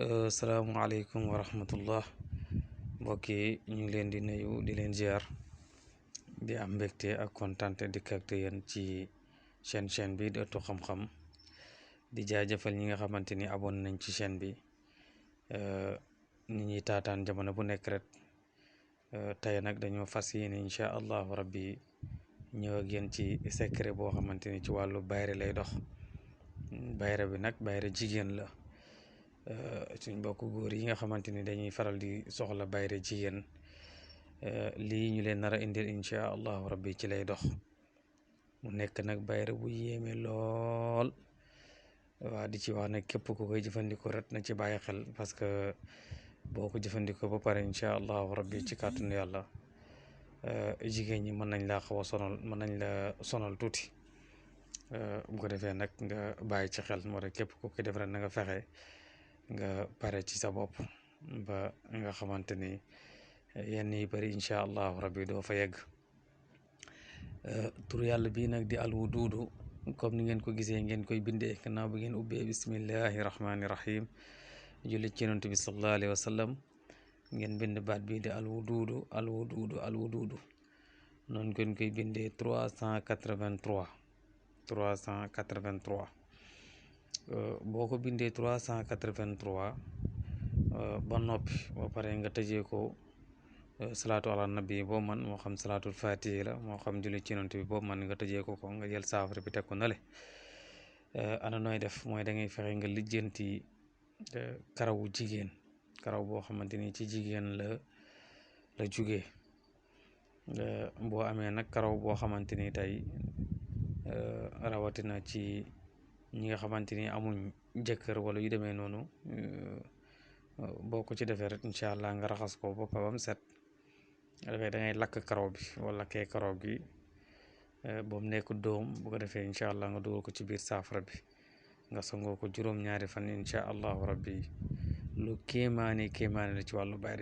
Salaamaaleykum wa rahmatullah mbokk yi ñu ngi leen di nuyu di leen ziar di am mbégte ak kontante dikk ak yéen ci chaîne bi di Ëttu Xam-Xam di jaajëfal ñi nga xamante ni abonné nañ ci chaîne bi ni ñuy taataan jamono bu nekk rek tey nag dañoo fas yéene incha allahu rabbi ñëw ak yéen ci secret boo xamante ni ci wàllu bayre lay dox bayre bi nag bayre jigéen la. Suñ mbokk góor yi nga xamante ni dañuy faral di soxla bayre jigéen lii ñu leen nar a indil incha allahu rabbi ci lay dox mu nekk nag bayre bu yéeme lool waa di ci wax nag képp ku koy jëfandikoo ret na ci bàyyi xel parce que boo ko jëfandikoo ba pare incha allahu rabbi ci kàttanu yàlla jigéen ñi mën nañ laa xaw a sonal mën nañ la sonal tuuti bu ko defee nag nga bàyyi ci xel moo tax képp ku koy def ren na nga fexe nga pare ci sa bopp ba nga xamante ni yenn yi bëri incha allahu rabbi doo fa yegg tur yàlla bii nag di alwuduudu comme ni ngeen ko gisee ngeen koy bindee gannaaw bi ngeen ubbee bismillahi rahmaani rahim julli ci yonent bi sallallahu alayhi wa sallam ngeen bind baat bii di alwuduudu alwuduudu alwuduudu noonu ngeen koy bindee 383 383 boo ko bindee 383 ba noppi ba pare nga tëjee ko salaatu ala nabi boobu man moo xam salaatul fatihi la moo xam julli ci yonent bi boobu man nga tëjee ko nga jël saafara bi teg ko nale ana nooy def mooy da ngay fexe nga lijjanti karawu jigéen karaw boo xamante ni ci jigéen la jugee boo amee nag karaw boo xamante ni tey rawatina ci ñi nga xamante ni amuñ jëkkër wala yu demee noonu boo ko ci defee rek incha allah nga raxas ko ba mu set dafay da ngay lakk karaw bi wala kee karaw gi ba mu nekk doom bu ko defee incha allah nga dugal ko ci biir saafara bi nga sangoo ko juróom-ñaari fan incha allahu rabbi lu kéemaane la ci wàllu bayre